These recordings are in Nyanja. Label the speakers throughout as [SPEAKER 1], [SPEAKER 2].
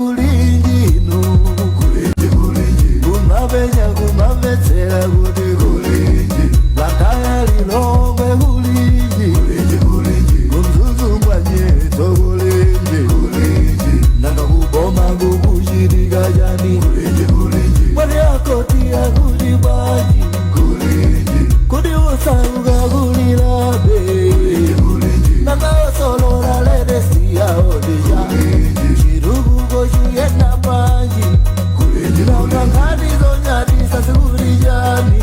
[SPEAKER 1] Kulinji inu kulinji kulinji kumapenya kumamvetsera kuti kulinji Blantyre Lilongwe kulinji kulinji kulinji ku Mzuzu Mbwanyeto kulinji kulinji nanga kuboma kukuchitika chani kulinji kulinji mwati akoti akuti bwanji kulinji kuti osauka kulilabe kulinji kulinji nanga osolola ledesiyaodija chitukuko chiyenda bwanji nanga nkhani zonyadisa zikuti chani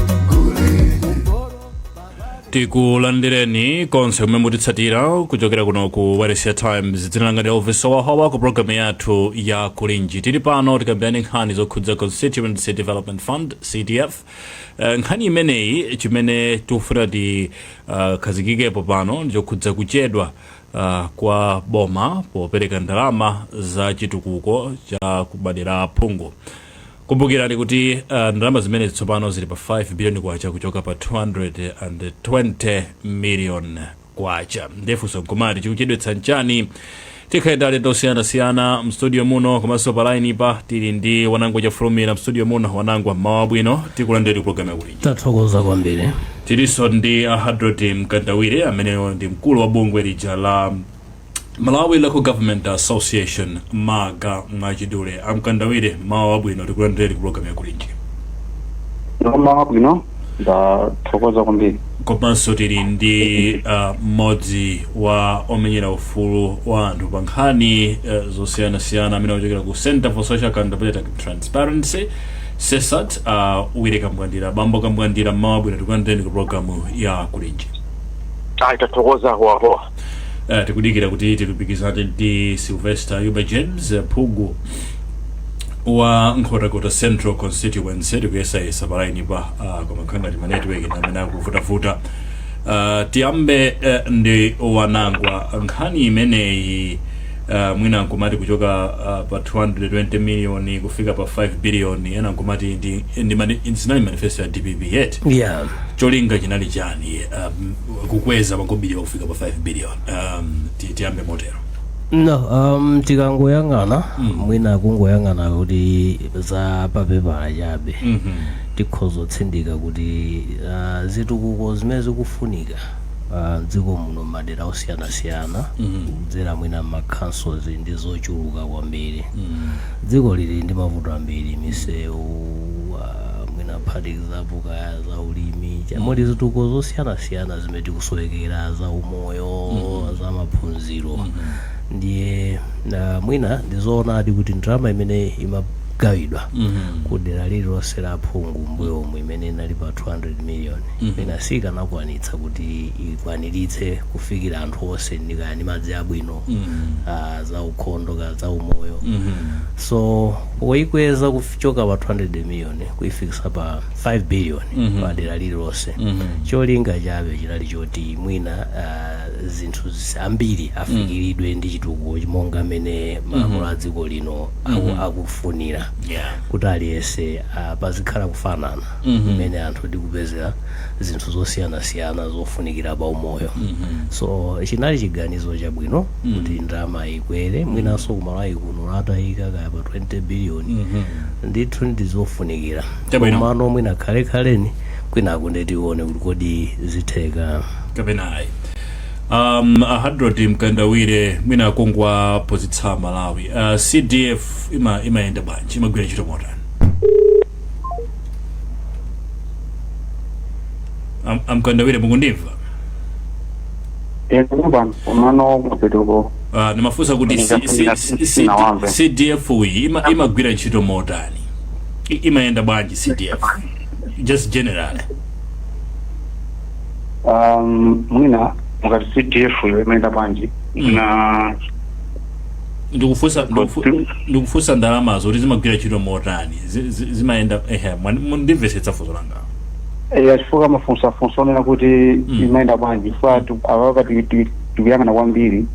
[SPEAKER 2] Tikulandireni konse kumene mutitsatira kuchokera kuno ku Wailesi ya Times. Dzina langa ndi Elvis Wahawa ku programu yathu ya Kulinji. Tili pano tikambirane nkhani zokhudza Constituency Development Fund, CDF. Nkhani imeneyi, chimene tikufuna tikhazikikepo pano ndichokhudza kuchedwa kwa boma popereka ndalama za chitukuko cha kumadera aphungu. Kumbukirani kuti ndalama zimene tsopano zili pa 5 billion kwacha kuchoka pa 220 million kwacha. Nde funso nkumati, chikuchedwetsa nchani? Tikhale ndi alendo osiyanasiyana mstudio muno, komanso pa line pa tili ndi Wanangwa Chafulumira mstudio muno. Wanangwa, mmawa bwino, tikulandireni programu yakulinji.
[SPEAKER 3] Tathokoza kwambiri.
[SPEAKER 2] Tilinso ndi a Hadrod Mkandawire amene ndi mkulu wa bungwe lija la Malawi Local Government Association, MALGA mwachidule. Amkandawire, mawa wabwino, tikulandireni ku programu yakulinji.
[SPEAKER 4] Mawa bwino, ndathokoza kwambiri.
[SPEAKER 2] Komanso tili ndi mmodzi wa omenyera ufulu wa anthu pa nkhani zosiyanasiyana amene akuchokera ku Center for Social Accountability and Transparency, CSAT, Willy Kambwandira. Bambo Kambwandira, mmawa bwino, tikulandireni ku programu ya Kulinji.
[SPEAKER 5] Ayi, tathokoza howahowa.
[SPEAKER 2] Tikudikira kuti tilumikizane ndi Sylvester Yuba James, phungu wa Nkhotakota Central Constituency. Tikuyesayesa pa line pa, koma khala ngati ma network ndi amene akuvutavuta. Tiyambe ndi Wanangwa. Nkhani imeneyi, mwina nkumati kuchoka pa 220 million kufika pa 5 billion, ena nkumati ndi zinali manifesto ya DPP yet. Cholinga chinali chani kukweza makobiri kufika pa 5 billion? Tiyambe motero.
[SPEAKER 3] No, tikangoyang'ana, mwina kungoyang'ana kuti za papepala chabe, tikhoza kutsindika kuti zitukuko zimene zikufunika mdziko muno madera osiyanasiyana kudzera mwina ma councils ndi zochuluka kwambiri. Dziko lili ndi mavuto ambiri, misewu, mwina phatikizapo kaya za ulimi, muli zitukuko zosiyanasiyana zimene tikusowekera, za umoyo, za maphunziro. Ndiye mwina ndizoonadi kuti ndalama imene imagawidwa ku dera lililonse la phungu mbuyomu, imene inali pa 200 million, mwina sikanakwanitsa kuti ikwaniritse kufikira anthu onse ndikaya ndi madzi abwino, za ukhondo ka za umoyo. So poyikweza kuchoka pa 200 million kuifikisa pa 5 billion pa dera lililonse, cholinga chabe chinali choti mwina zinthu ambiri afikiridwe ndi chitukuko monga mmene malamulo a dziko lino akufunira kuti aliyense pazikhala kufanana mmene anthu tikupezera zinthu zosiyanasiyana zofunikira pa umoyo. So chinali chiganizo chabwino kuti ndalama ikwere. Mwinanso kumalawi kuno latayika kaya pa 20 billion, ndithu ndizofunikira.
[SPEAKER 2] Chabwino.
[SPEAKER 3] Komano mwina khalekhaleni kwinaku ndetione kuti kodi zitheka
[SPEAKER 2] kapena ayi. Hadrod Mkandawire, mwina kungowaphunzitsa Malawi, CDF imayenda bwanji, imagwira ntchito motani? Amkandawire, mukundimva?
[SPEAKER 4] Pano komano kumapetoko.
[SPEAKER 2] Ndimafunsa kuti
[SPEAKER 4] Sinawamve.
[SPEAKER 2] CDF iyi imagwira ntchito motani? Imayenda bwanji CDF, just generally?
[SPEAKER 4] Mwina mukati CDF yo imayenda bwanji, mwina
[SPEAKER 2] Ndikufunsa ndalamazo kuti zimagwira ntchito motani, zimayenda, ehe, mundimvetsetsa funso langa.
[SPEAKER 4] Chifukwa mafunsafunso onena kuti imayenda bwanji, chifukwa apapa tikuyang'ana kwambiri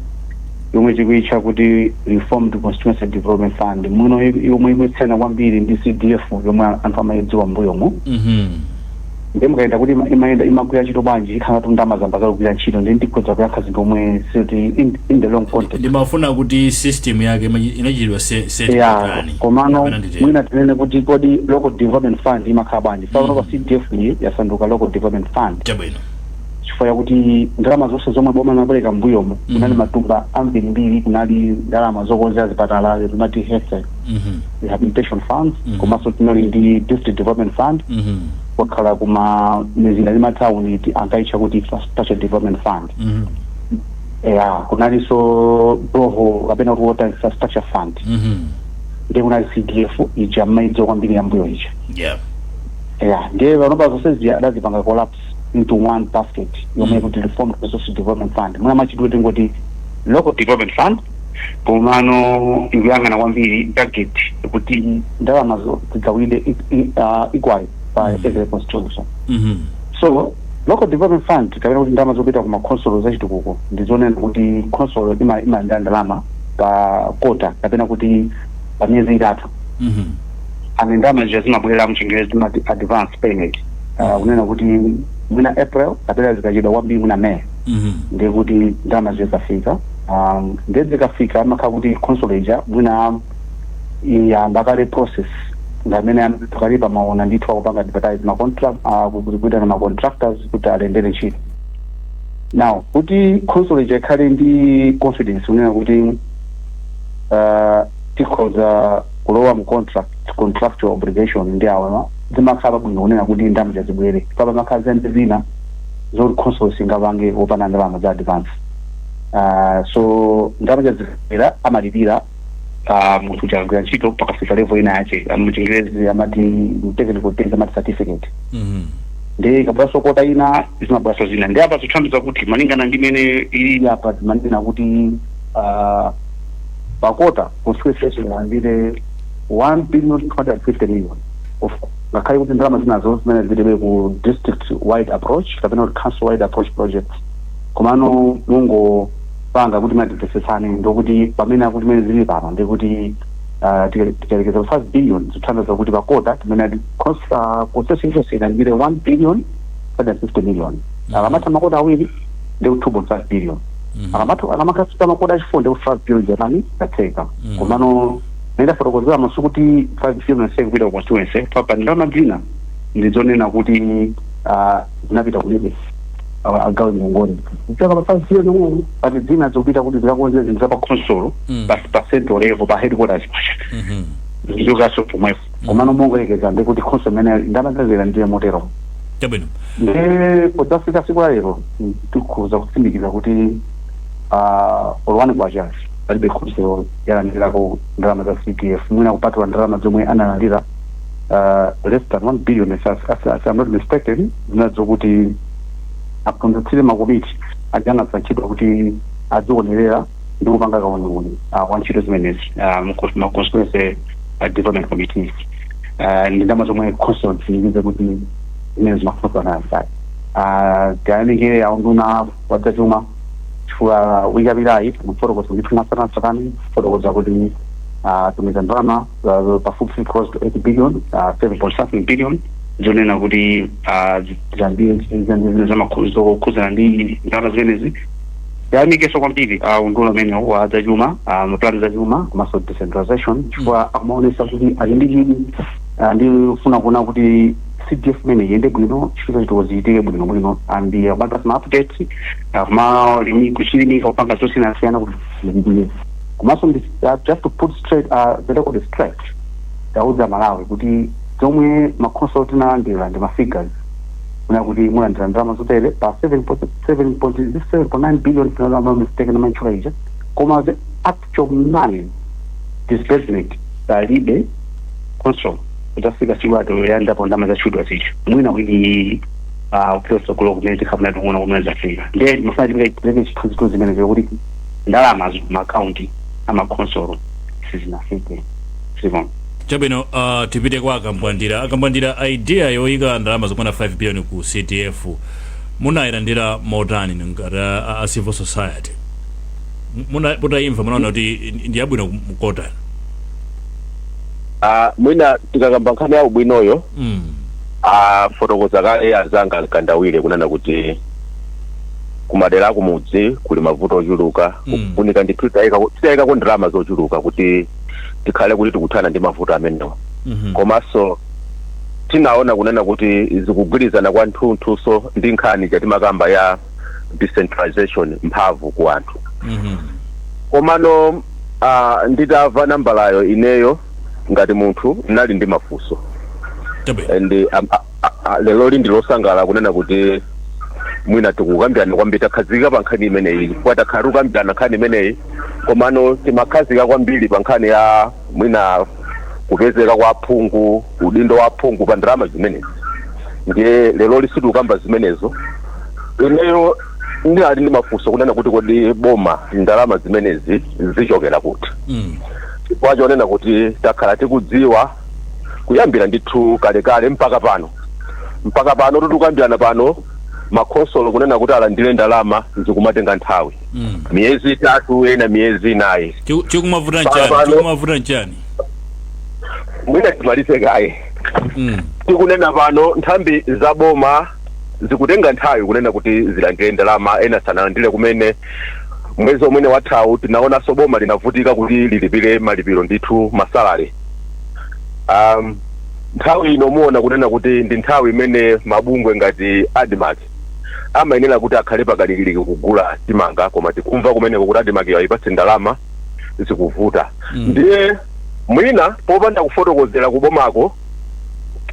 [SPEAKER 4] yomwe tikuitcha kuti Reformed Constituency Development Fund muno, yomwe ikutsiyana kwambiri ndi CDF yomwe anthu amayidziwa mbuyomu. Ndiye mukayenda kuti imayenda, imagwira ntchito bwanji, ikhala kuti ndalama zamba zakugwira ntchito, ndi ndikhoza kuyankha zinthu omwe sikuti in the long context.
[SPEAKER 2] Ndimafuna kuti system yake inachitidwa set
[SPEAKER 4] Ya, komano
[SPEAKER 2] Kapena nditero?
[SPEAKER 4] Mwina tinene kuti kodi Local Development Fund imakhala bwanji? Pano pa CDF iyi yasanduka Local Development Fund chifukwa chakuti ndalama zonse zomwe boma limapereka mbuyomo, kunali matumba ambirimbiri, kunali ndalama zokonzera zipatala, zimati health rehabilitation funds, komanso tinali ndi District Development Fund, kwakhala kuma mizinda ndi matawuni ankayitcha kuti Infrastructure Development Fund. Ya, kunalinso borehole kapena kuti Water Infrastructure Fund. Ndiye kunali CDF ija maidzo kwambiri yambuyo ija. Ya, ndiye panopa zonse zija adazipanga collapse into one basket yomwe kuti Reformed Resource Development Fund. Mwina machidwe tingoti Local Development Fund, komano ikuyang'ana kwambiri target kuti ndalamazo zigawide equally pa every constituency. So Local Development Fund kapena kuti ndalama zopita ku makhonsolo zachitukuko, ndizonena kuti khonsolo imalandira ndalama pa quarter kapena kuti pa miyezi 3. And ndalama zija zimabwera, mchingerezi timati advance payment, kunena kuti mwina April kapena zikachedwa kwambiri mwina May, ndiye kuti ndalama zija zafika. Ndiye zikafika amakhala kuti khonsolo ija mwina iyamba kale process ngamene pakali pamaona ndithu akupanga advertise ma contract, kuitana ma contractors kuti alembere ntchito. Now kuti khonsolo ija ikhale ndi confidence kunena kuti tikhoza kulowa mu contractual obligation ndi awa, zimakhala bwino kunena kuti ndalama zibwere papa. Makhala zante zina zoti khonsolo singapange wopanda ndalama za advance. So ndalama zibwera, amalipira munthu uja akagwira ntchito pakafika level ina yache, muchingerezi amati, technical terms amati certificate. Ndi ikabwaso quarter ina, zimabwaso zina. Ndi apa zithandiza kuti malingana ndi imene ili apa, zimanena kuti pa quarter constituency ilandire 1 billion 250 million of, ngakhale kuti ndalama zinazo zimene zilibe ku district wide approach kapena kuti council wide approach projects. Komano mungopanga kuti matipesesane ndokuti pamene akuti mene zili pano, ndikuti tikalekeza 5 billion, zithandiza kuti pa quarter timene constituency ilandire 1 billion 550 million. Akamatha ma quarter 2 ndi 2.5 billion. Akamakafika ma quarter achi4 ndi 5 billion japani katheka. Komano nenda fotokozera masu kuti 5 billion seke kupita ku constituency papa, ndalama zina ndizonena kuti zinapita kulibe agawe ngongole kuchoka pa 5 billion omwe, pati zina zikupita kuti zikakonze zinthu za pa consolo, pa central level, pa headquarters pacha, zichokaso pomwepo. Komano mongoyekeza ndikuti council imene ndalama ndiye motero. Nde podzafika siku la lero, tikhoza kutsimikiza kuti olo 1 kwacha palibe council yalandirako ndalama za CDF, mwina kupatula ndalama zomwe analandira, less than 1 billion if I'm not mistaken, zinazo kuti aphunzitsire makomiti ajanasankhidwa kuti adzionerera ndi kupanga kauniuni wa ntchito zimenezi, ma constituency development committees, ndi ndalama zomwe council zitsimikize kuti zimene zimafunsa anayambayi. Tiyamikire aunduna wadzachuma chifukwa wiki yapitayi kufotokoza kuti mwatsatanetsatane kufotokoza kuti tumiza ndalama pafupifupi close to 8 billion, 7 point something billion, zonena kuti zambiri zokhuzana ndi ndalama zimenezi. Yayamikeso kwambiri unduna umene wa zachuma, mapulani zachuma komanso decentralization, chifukwa akumaonesa kuti ali ndi chidwi ndifuna kuona kuti CDF imene iyende bwino, chifukwa chitukuko ziyitike bwino bwino, and akupanga ma updates, kuchilimika kupanga zosiyanasiyana kuti ziyitike. Komanso just to put straight the record straight, tauza Malawi kuti zomwe makhonsolo tinalandira ndi ma figures kuna kuti mulandira ndalama zotere pa 7.9 billion, if mistake namantchula ija, koma the actual money disbursement, palibe council kudzafika siku ato yandapo ndalama zachudwa zicho. Mwina wiki kupita kumene tikhamuna tikuona kumene zafika. Ndiye mafuna tipeke chithunzithunzi zimene kuti ndalamazo ma-akaunti amakhonsolo sizinafike sivona.
[SPEAKER 2] Chabwino, tipite kwa Akambwandira. Akambwandira, idea yoyika ndalama zokwana 5 billion ku CDF munayilandira motani ngati a civil society? Mutayimva munaona kuti ndi yabwino mkotani?
[SPEAKER 6] Mwina tikakamba nkhani ya ubwinoyo, Afotokoza kale azanga Mkandawire kunena kuti kumadera akumudzi kuli mavuto ochuluka. Kufunika ndithu titayikako ndalama zochuluka kuti tikhale kuti tikuthana ndi mavuto amenewa. Komanso tinaona kunena kuti zikugwirizana kwa nthunthuso ndi nkhani chatimakamba ya decentralization, mphamvu ku anthu. Komano nditamva nambalayo, ineyo ngati munthu ndinali ndi mafunso. And lero ndi losangala kunena kuti mwina tikukambirana kwambiri, takhazikika pa nkhani imeneyi, chifukwa takhala tikukambirana nkhani imeneyi, komano timakhazika kwambiri pa nkhani ya mwina kupezeka kwa phungu, udindo wa phungu pa ndalama zimenezi. Ndiye lero sitikukamba zimenezo. Ineyo ndinali ndi mafunso kunena kuti kodi boma ndalama zimenezi zichokera kuti? Chifukwa chonena kuti takhala tikudziwa kuyambira ndithu kalekale mpaka pano tikukambirana pano, makhonsolo kunena kuti alandire ndalama zikumatenga nthawi, miyezi 3, ena miyezi 4.
[SPEAKER 2] Chikumavuta nchani? Chikumavuta nchani?
[SPEAKER 6] Mwina timalize kaye. Tikunena pano nthambi za boma zikutenga nthawi kunena kuti zilandire ndalama, ena sanalandire kumene. Mwezi omwene wathawu tinaonanso boma linavutika kuti lilipire malipiro ndithu, ma salary. Nthawi ino muona kunena kuti ndi nthawi imene mabungwe ngati ADMARC amayenera kuti akhale pakalikiliki kugula chimanga, koma tikumva kumeneko kuti ADMARC ayipatse ndalama zikuvuta. Ndiye mwina popanda kufotokozera kubomako,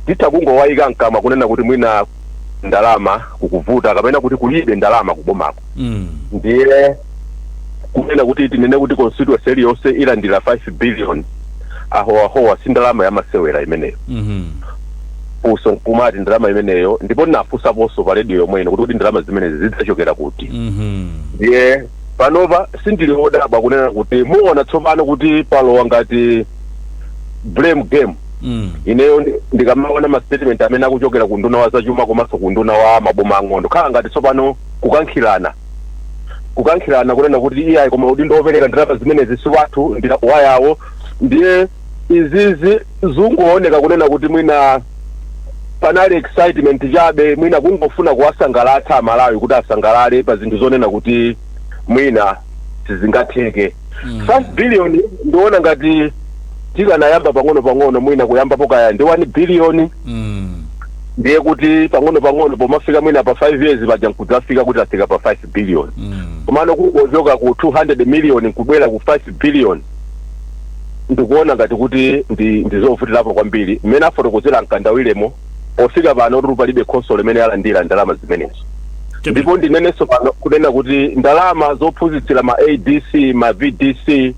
[SPEAKER 6] titha kungowayika mkamwa kunena kuti mwina ndalama kukuvuta kapena kuti kulibe ndalama kubomako. Ndiye kunena kuti tinene kuti constituency iliyonse ilandira 5 billion, ahowahowa, si ndalama yamasewera imeneyo. Funso nkumati ndalama imeneyo, ndipo ndinafunsaponso pa radio yomweno kuti ndalama zimenezi zidzachokera kuti? Ndiye panopa sindili wodabwa kunena kuti muona tsopano kuti palowa ngati blame game. Ineyo ndikamaona ma statement amene akuchokera ku nduna wa zachuma komanso ku nduna wa maboma ang'ono, khala ngati tsopano kukankhirana kunena kuti iyayi, koma udindo wopereka ndalama zimenezi si wathu, ndi wayawo. Ndiye izizi zungooneka kunena kuti mwina panali excitement chabe, mwina kungofuna kuwasangalatsa Amalawi kuti asangalale pa zinthu zonena kuti mwina sizingatheke. 5 billion ndiona ngati tikanayamba pang'ono pang'ono, mwina kuyambapo kaya ndi 1 billion, ndiye kuti pang'ono pang'ono pomafika mwina pa 5 years paja nkudzafika kuti afika pa 5 billion. Komano kungochoka ku 200 million nkubwera ku 5 billion, ndikuona ngati kuti ndizovutirapo kwambiri. Mmene afotokozera Mkandawiremo, pofika pano tuli palibe khonsolo imene yalandira ndalama zimenezo. Ndipo ndinenenso pano kunena kuti ndalama zophunzitsira ma ADC, ma VDC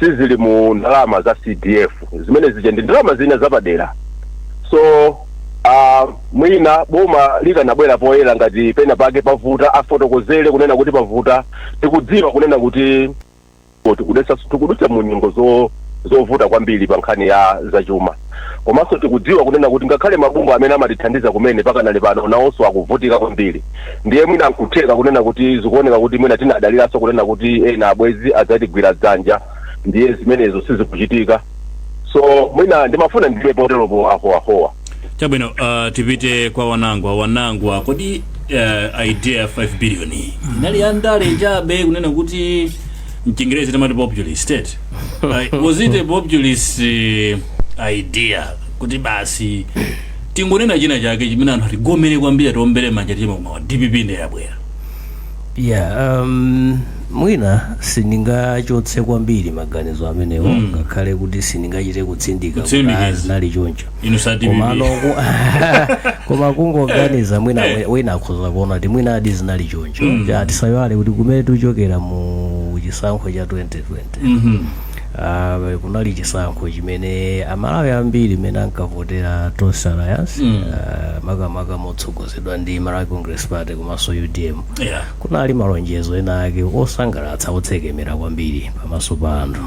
[SPEAKER 6] sizili mu ndalama za CDF. Zimene zija ndi ndalama zina zapadera. So mwina boma likanabwera poyera ngati pena pake pavuta, afotokozere kunena kuti pavuta. Tikudziwa kunena kuti tikudutsa mu nyengo zovuta kwambiri pa nkhani ya zachuma, komanso tikudziwa kunena kuti ngakhale mabungwe amene amatithandiza kumene pakanali pano nawonso akuvutika kwambiri. Ndiye mwina nkutheka kunena kuti zikuoneka kuti mwina tinadaliranso kunena kuti ena abwezi adzatigwira dzanja, ndiye zimenezo sizikuchitika. So mwina ndimafuna ndiwe poteropo, ahowahowa.
[SPEAKER 2] Chabwino, tipite kwa Wanangwa. Wanangwa, kodi idea ya 5 billion inali yandale chabe, kunena kuti mchingerezi timati populist state, was it a populist idea kuti basi tingonena china chake chimene anthu atigomere kwambiri, atiwombere manja, tichima kumawa DPP ndiye yabwera?
[SPEAKER 3] Yeah, mwina sindingachotse kwambiri maganizo amenewo, ngakhale kuti sindingachite kutsindika kuti
[SPEAKER 2] Kutsimikiza.
[SPEAKER 3] ah, zinali choncho.
[SPEAKER 2] Inu sa DPP.
[SPEAKER 3] Komano koma kungoganiza, mwina wina akhoza kuona kuti mwina adi zinali choncho. Ja, tisayiwale kuti kumene tikuchokera mu chisankho cha 2020, kunali chisankho chimene Amalawi ambiri mmene ankavotera Tonse Alliance, makamaka motsogozedwa ndi Malawi Congress Party komanso UTM, kunali malonjezo ena ake osangalatsa, otsekemera kwambiri pamaso pa anthu.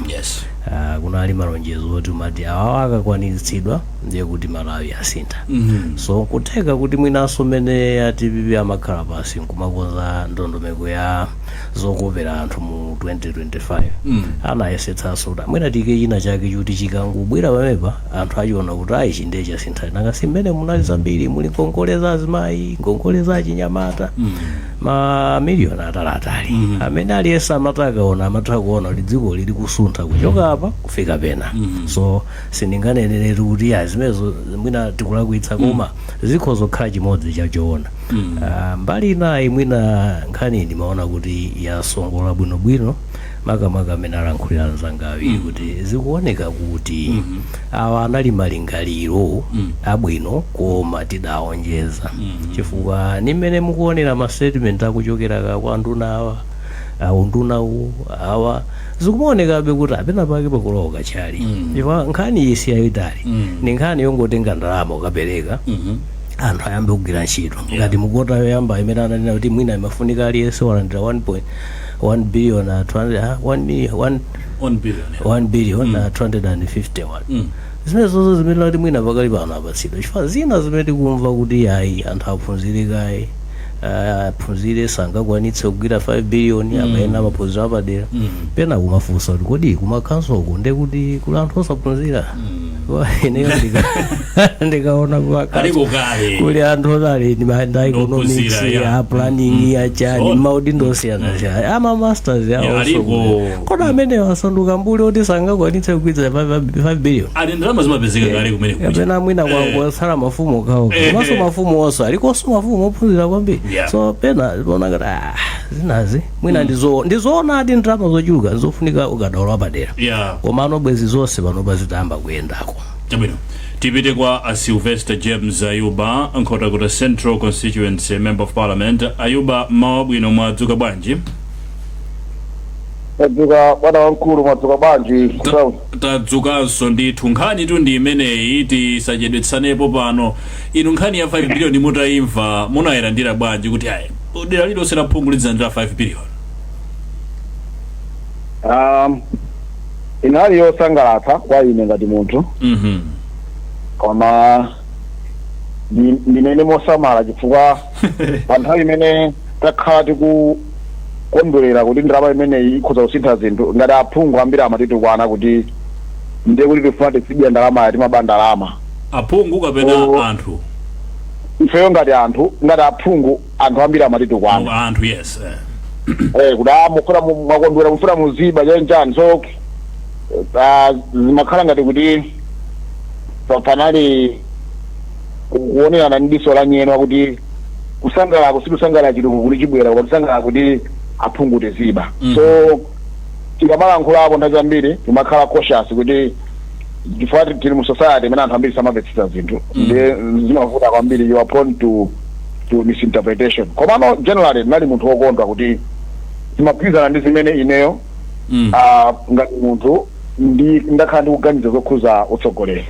[SPEAKER 3] Kunali malonjezo oti umati awawa akakwaniritsidwa ndiye kuti Malawi asintha. So nkutheka kuti mwinanso mmene a DPP amakhala pasi nkumakonza ndondomeko ya Zokopera anthu mu 2025 anayesetsanso kuti mwina tike china chake chuti chikangobwera pamenepa, anthu achiona kuti ayi, ichi ndiye chasintha. Nanga si mmene munali zambiri, muli ngongole za azimayi, ngongole za achinyamata, mamiliyoni ataliatali amene aliyense amati akaona amatha kuona kuti dziko lili kusuntha kuchoka apa kufika pena. So sindinganeneretu kuti ya, zimenezo mwina tikulakwitsa, koma zikhoza kukhala chimodzi chachoona. Mbali inayi, mwina nkhani ndimaona kuti yasongola bwinobwino, makamaka amene alankhulira anzanga awiri, kuti zikuoneka kuti awa anali malingaliro abwino, koma tidawonjeza, chifukwa ni mmene mukuonera ma statement akuchokera kwa nduna awa, awu nduna uwu awa, zikumaonekabe kuti apena pake pakulowa chali, chifukwa nkhani iyi si yayitali. Ni nkhani yongotenga ndalama ukapereka, anthu ayambe kugwira ntchito. Ngati mu quarter yoyamba imene ananena kuti mwina imafunika aliyense walandira 1.1 billion, 200, 1 million, 1
[SPEAKER 2] 1 billion, yeah.
[SPEAKER 3] 1 billion 251. Zimene zozo zimene kuti mwina pakali pano apatsidwa, chifukwa zina zimene tikumva kuti ayi, anthu aphunzire kaye, aphunzire, sangakwanitse kugwira 5 billion, amene amaphunzira apadera. Pena kumafunsa kuti kodi kumakhansoko nde kuti kuli anthu osaphunzira? Ineyo ndikaona kumakhanso
[SPEAKER 2] Aliko kale.
[SPEAKER 3] Kuli anthu otali nda economics,
[SPEAKER 2] Ophunzira, yeah.
[SPEAKER 3] ya planning, ya chani, maudindo osiyanasiyana, ama masters yawo.
[SPEAKER 2] Aliko.
[SPEAKER 3] Kodi amenewo asanduka mbuli oti sangakwanitse kugwiritsa 5 billion?
[SPEAKER 2] Ali, ndalama zimapezeka kale kumene kuja.
[SPEAKER 3] Kapena mwina kwangosala mafumu okhaokha? Komanso mafumu onso alikonso mafumu ophunzira kwambiri. So pena ona ngati zinazi mwina ndizoonadi, ndalama zochuluka zofunika ukadaulo wapadera, komano bwezi zonse panopa zitayamba kuyendako.
[SPEAKER 2] Chabwino, tipite kwa a Sylvester James Ayuba, Nkhotakota Central Constituency Member of Parliament. Ayuba, mawa bwino, mwadzuka bwanji?
[SPEAKER 5] Tadzuka, bwana wamkulu. Mwadzuka bwanji ku?
[SPEAKER 2] Tadzukanso ndithu. Nkhani tu ndi imeneyi, tisachedwetsanepo pano. Inu, nkhani ya 5 billion mutayimva munayilandira bwanji, kuti ayi, dera lilonse la phungu lidzilandira 5 billion?
[SPEAKER 5] Inali yosangalatsa kwa ine ngati munthu, koma ndinene mosamala, chifukwa pa nthawi imene takhala tikukondwerera kuti ndalama imeneyi ikhoza kusintha zinthu, ngati aphungu ambiri amatitukwana kuti ndiye kuti tifuna tizidya ndalama, timaba ndalama.
[SPEAKER 2] Aphungu kapena
[SPEAKER 5] Oh.
[SPEAKER 2] anthu?
[SPEAKER 5] Ifeyo ngati anthu, ngati aphungu, anthu ambiri amatitukwana.
[SPEAKER 2] Anthu, yes.
[SPEAKER 5] Kuti mufuna mwakondwera, mufuna muziba chanchani. So zimakhala ngati kuti panali kuonerana ndi diso la nyenwa, kuti kusangalala sikusangalala chitukuko kuti chibwera, koma kusangalala kuti aphungu tiziba. So tikamalankhulapo nthawi zambiri timakhala cautious, kuti chifukwa tili mu society imene anthu ambiri samamvetsetsa zinthu, ndi zimavuta kwambiri, you are prone to misinterpretation. Komano generally ndinali munthu wokondwa kuti zimagwirizana ndi zimene ineyo ngati munthu ndi ndakhala ndikuganiza zokhuza utsogoleri.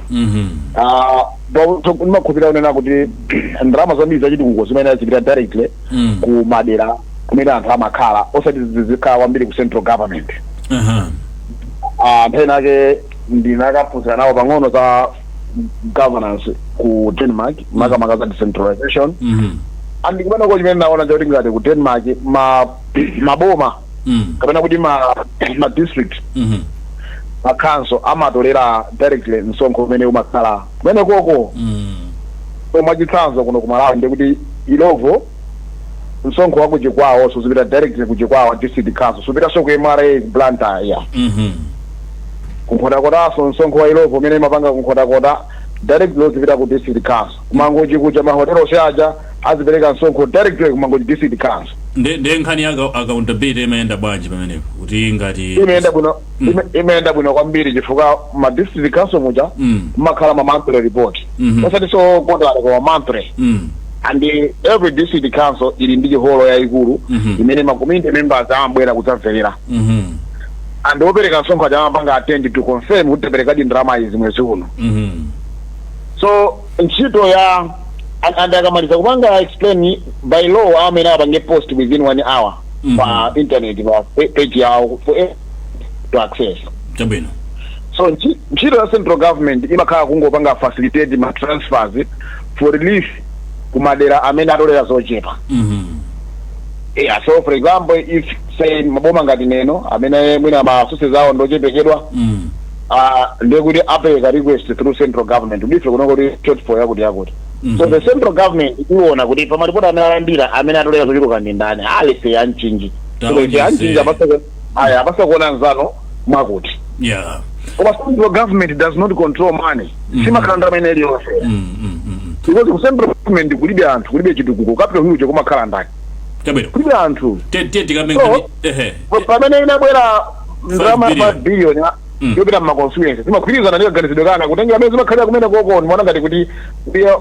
[SPEAKER 5] Ndimakhulupirira kunena kuti ndalama zambiri zachitukuko zimene zipita directly ku madera kumene anthu amakhala, osati zizikhala kwambiri ku central government. Nthawi nake ndinakaphunzira nawo pang'ono za governance ku Denmark, makamaka za decentralization, and kumeneko chimene naona chakuti ngati ku Denmark ma maboma kapena kuti ma district, ma council amatolera directly msonkho umene umakhala kumene koko. So mwachitsanzo, kuno ku Malawi ndikuti Illovo, msonkho wa kuchikwawo suzipita directly kuchikwawa district council, supitanso ku MRA Blantyre ya. Kunkhotakotanso msonkho wa Illovo umene imapanga kunkhotakota directly uzipita ku district council. Kumangochi kuja, mahotelo onse aja azipereka msonkho directly kumangochi district council.
[SPEAKER 2] Nde nkhani ya accountability imayenda bwanji pamenepo, kuti ngati
[SPEAKER 5] Imayenda bwino. Imayenda bwino kwambiri, chifukwa ma district council muja mumakhala ma monthly report, osati so quarterly, koma monthly, and every district council ili ndi holo yayikulu imene ma community members amabwera kudzamverera, and opereka msonkho aja amapanga attend to confirm kuti taperekadi ndalama izi mwezi uno. So ntchito ya and akamaliza kupanga explain, by law amene apange post within one hour pa internet, pa page yawo for everyone to access. So ntchito ya central government imakhala kungopanga facilitate ma transfers for relief kumadera amene atolera zochepa. Yeah, so for example, if say maboma ngati Neno amene mwina ma resources awo ndochepekedwa, ndiye kuti apereka request through central government kuti ife kuno kuti shortfall yakuti yakuti. So the central government iwona kuti pamalipoti amene alandira, amene atolera zochuluka ndi ndani, alese ya Mchinji. So ife ya Mchinji aya apasa kuona nzano mwakuti. Koma central government does not control money. Simakhala ndalama ina iliyonse, because ku central government kulibe anthu, kulibe chitukuko. Capital Hill kumakhala ndani? Kulibe anthu.
[SPEAKER 2] Tiye tikambe
[SPEAKER 5] So,
[SPEAKER 2] nkhani ehe.
[SPEAKER 5] Pamene inabwera ndalama ya
[SPEAKER 2] billion.
[SPEAKER 5] 5 billion yopita mma constituency, zimagwirizana ndi kaganizidwe kanga kutengera amene zimakhalira kumene koko. Ndimaona ngati kuti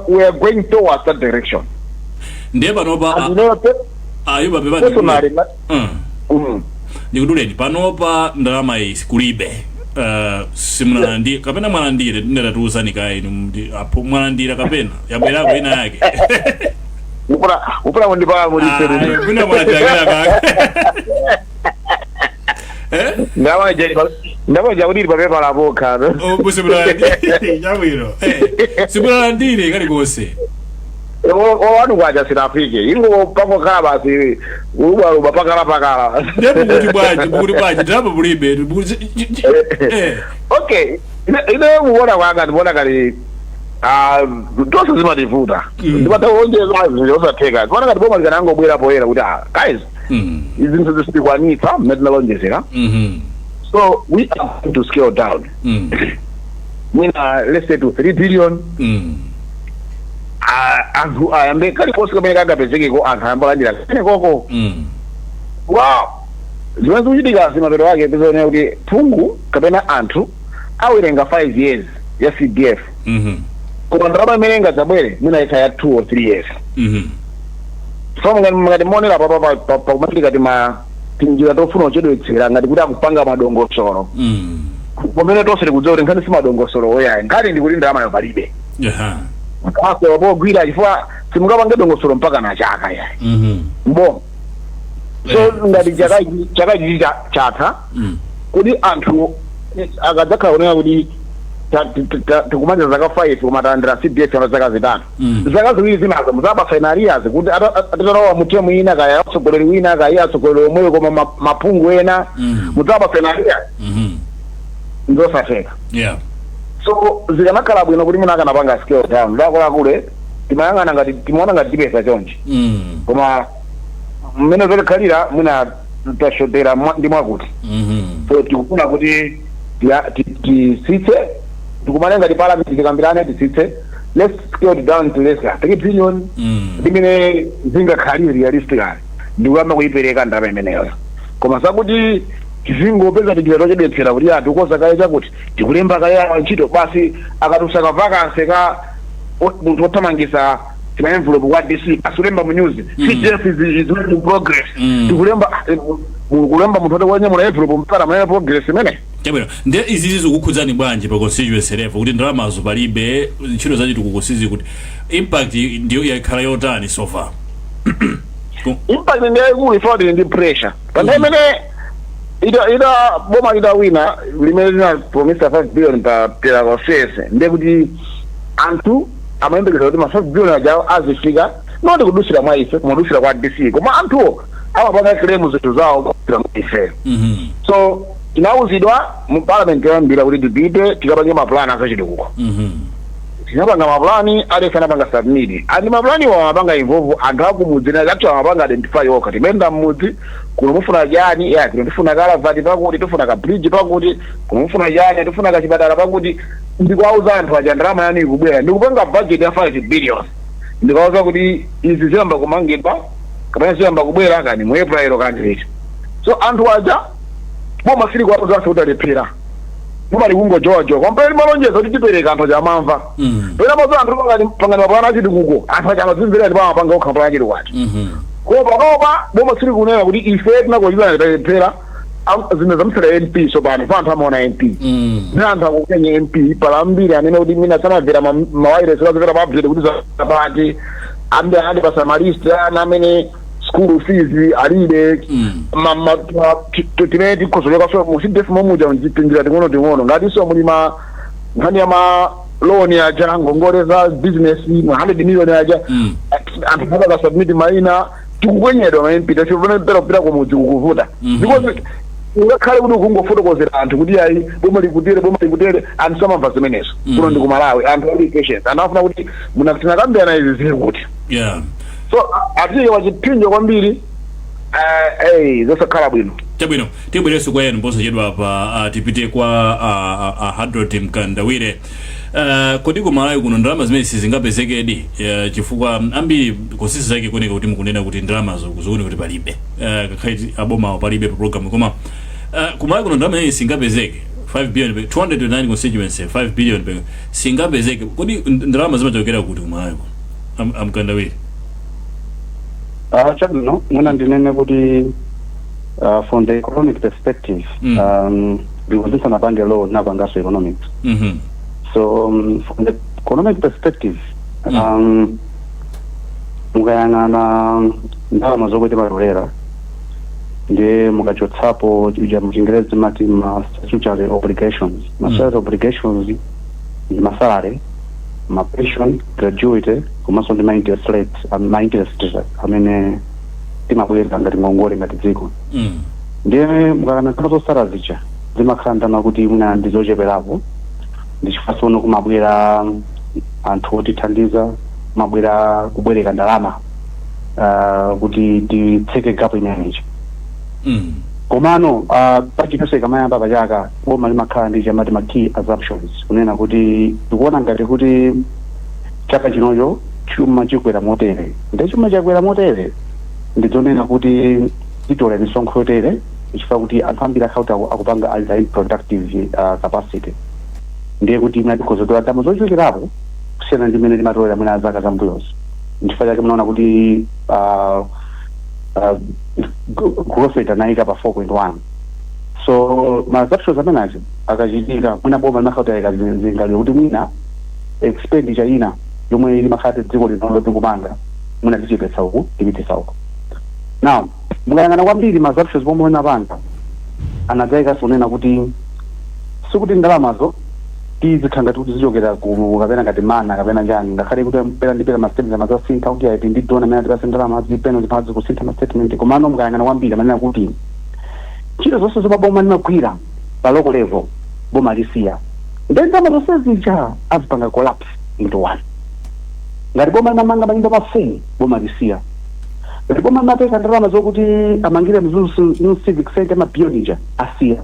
[SPEAKER 5] we are going towards that direction.
[SPEAKER 2] Ndiye panopa
[SPEAKER 5] And
[SPEAKER 2] Ayuba, pepa,
[SPEAKER 5] personally
[SPEAKER 2] ndikuduleni. Panopa ndalama iyi kulibe. Simunalandire kapena mwalandire? Ndinatatiuzani kaye inu, apo mwalandira kapena yabwerako ina yake?
[SPEAKER 5] Upula mundipala.
[SPEAKER 2] Ah, mwina mwalandira kena kake, eh?
[SPEAKER 5] Ndamaja kuti ili papepa lapokha.
[SPEAKER 2] Oh, simunalandire, chabwino. Simunalandire kalikonse?
[SPEAKER 5] Wanu kwacha sinafike, ingo pangokhala basi ulubaluba pakala pakala.
[SPEAKER 2] Ndiye mukuti bwanji? Mukuti bwanji? Ndalama mulibe, mukuti eh?
[SPEAKER 5] Okay, ine mukuona kwanga ndikuona kali tonse zimativuta. Ndimataonjeza zinthu osatheka. Ndikuona ngati boma likanangobwera poyera kuti, "Ah, guys, izi zinthu zisitikwanitsa mmene tinalonjezera, so we are going to scale down, mwina let's say to 3 billion." Ah, anthu ayambe kalikonse kamene kangapezekeko, anthu ayambe alandira kamene koko. Wow, zimene zikuchitika zimapeto ake tizoonera kuti phungu kapena anthu awerenga 5 years ya CDF, koma ndalama imene ingadzabwere mwina ikha ya 2 or 3 years. So ngati monera papa pakumatika tima tinjira tofuna kuchedwetsera ngati kuti akupanga madongosolo, pamene tonse tikudziwa kuti nkhani si madongosolo oyayi, nkhani ndikuti ndalamayo palibe. Kaso pogwira, chifukwa simungapange dongosolo mpaka na chaka yayi mboma. So ngati chaka ichi chatha, kuti anthu akadzakhala kunena kuti tikumaliza zaka 5 koma talandira CDF ya zaka 5, zaka 2 zinazo muzapasa in arrears, kuti atatalowa mu term ina, kaya atsogoleri wina, kaya atsogoleri omweyo koma maphungu ena, muzapasa in arrears. Nzosatheka. So zikanakhala bwino kuti mwina akanapanga scale down. Ndakuluakulu timayang'ana ngati timaona ngati tipeza chonchi, koma mmene zotikhalira mwina tashotera ndi mwakuti. So tikufuna kuti tisitse, tikumane ngati parliament, tikambirane, tisitse, let's scale it down to less than 3 billion, limene zingakhalire realistically ndikuyamba kuyipereka ndalama imeneyo. Koma sakuti tizingopeza tinjira tochedwetsera kuti anthu koza kale chakuti tikulemba kale awa ntchito basi, akatusa ka vacancy ka munthu othamangisa tima envelope kwa DC, asulemba mu news, "CDF is making progress." Tikulemba kulemba munthu oti wanyamula envelope mpaka amene progress imene.
[SPEAKER 2] Chabwino, ndiye izizi zikukhudzani bwanji pa constituency level, kuti ndalamazo palibe, ntchito zachitukuko sizi, kuti impact ndiyo yakhala yotani so far?
[SPEAKER 5] Impact ndi yayikulu. Ife tili ndi pressure pa nthawi imene ida boma lidawina limene lina promisa 5 billion pa per constituency, ndiye kuti anthu amayembekeza kuti ma 5 billion aja azifika not kudusira mwa ife koma kudusira kwa DC, koma anthuwo amapanga claim zinthu zawo kudusira mwa ife. So tinawuzidwa mu parliament yoyambira kuti tipite tikapange mapulani azachitukuko. Tinapanga mapulani, aliyense anapanga submit, and mapulani wa amapanga involve anthu akumudzi na actually amapanga identify okha, timenda mmudzi kuno mufuna chani? Ya, kuno tifuna kalavati pakuti, tifuna ka bridge pakuti, kuno mufuna chani? Tifuna kachipatala pakuti. Ndikuwauza anthu aja, ndalama yanu ikubwera, ndikupanga budget ya 5 billion, ndikawauza kuti izi ziyamba kumangidwa kapena ziyamba kubwera kani mu April kani liti. So anthu aja boma sili kuwauza kuti alephera, boma likungojowajowa kwampere limalonjeza kuti tipereka, anthu aja amamva. Pena mazo anthu pangani mapulani achitukuko, anthu aja amadzimvera ndipo amapanga okha mapulani achitukuko. Koma panopa boma sili kunena kuti ife tinakuchitana talephera, zinthu zamtsera MP. So pano pa anthu amaona MP ndi anthu akukenya MP pala ambiri amene kuti mina samamvera mawayilesi, azimvera pa update kuti zapati ambiri anati pa ma list ana amene school fees alibe. Timene tikhozochoka so mu CDF momuja tinjira ting'ono ting'ono, ngatinso muli ma nkhani ya ma loan aja, ngongole za business ma 100 million aja, anthu akaka submit maina. Tikukwenyedwa ma MP, tachipana mpera kupita kumudzi kukuvuta, because ungakhale kuti ukungofotokozera anthu kuti ayi, boma likutere, boma likutere, anthu samamva zimenezo. Kuno ndi kumalawi, anthu ali patience, anthu afuna kuti tinakambirana izi zili kuti. So atiyike pachipinjo kwambiri, zosakhala bwino.
[SPEAKER 2] Chabwino, tibwerenso kwa enu posachedwa pa. Tipite kwa Hadrod Mkandawire. Kodi kumalawi kuno ndalama zimene sizingapezekedi? Chifukwa ambiri kosisi zake kuoneka kuti mukunena kuti ndalamazo zikuoneka kuti palibe, kakhale abomawo palibe pa program, koma kumalawi kuno ndalama imene singapezeke, 5 billion 209 constituency, 5 billion singapezeke. Kodi ndalama zimachokera kuti kumalawi kuno, amkandawire?
[SPEAKER 4] Chabwino, mwina ndinene kuti from the economic perspective, because ndisanapange law napangaso economics, so from the economic perspective, mukayang'ana ndalama zomwe timatolera, ndiye mukachotsapo ija muchingerezi mati ma statutory obligations, ma statutory obligations ndi ma salary, ma pension, gratuity, komanso ndi ma interest rates, ma interest amene timabweza ngati ngongole ngati dziko. Ndiye mukayang'ana ndalama zosala zija zimakhala ndalama kuti mwina ndi zocheperapo, ndi chifukwa tsono kumabwera anthu otithandiza, kumabwera kubwereka ndalama kuti titseke gap imeneyi. Komano budget ikamayamba pachaka, boma limakhala ndi chamati ma key assumptions, kunena kuti tikuona ngati kuti chaka chinocho chuma chikwera motere, ndi chuma chakwera motere, ndidzonena kuti titola misonkho yotere, chifukwa kuti anthu ambiri akhala kuti akupanga ali in productive capacity, ndiye kuti mwina tikhoza kutola ndalama zochulukirapo kusiyana ndi mmene timatolera mwina zaka zambuyozo. Nchifukwa chake munaona kuti growth rate anayika pa 4.1. So ma assumptions amenazi akachitika, mwina boma limakhala kuti ayika zingaliro kuti mwina expenditure ina yomwe limakhala dziko lino tikumanga, mwina tichepetsa uku, tipitisa uku. Now mukayang'ana kwambiri ma assumptions pomwe anapanga, anadzayikanso kunena kuti sikuti ndalamazo tizikhala ngati kuti zichokera ku kapena ngati mana kapena njani, ngakhale kuti pera ndi pera ma statement amazasintha kuti ayi, ndi donor amene atipase ndalama, zipeno ziphazi kusintha ma statement. Komano mukayang'ana kwambiri, amanena kuti ntchito zonse zomwe boma limagwira pa local level boma lisiya, ndi ndalama zonse zija azipanga collapse into one. Ngati boma limamanga manyumba mafumu, boma lisiya. Ngati boma limapereka ndalama zokuti amangire Mzuzu New Civic Center, mabiliyoni ija, asiya.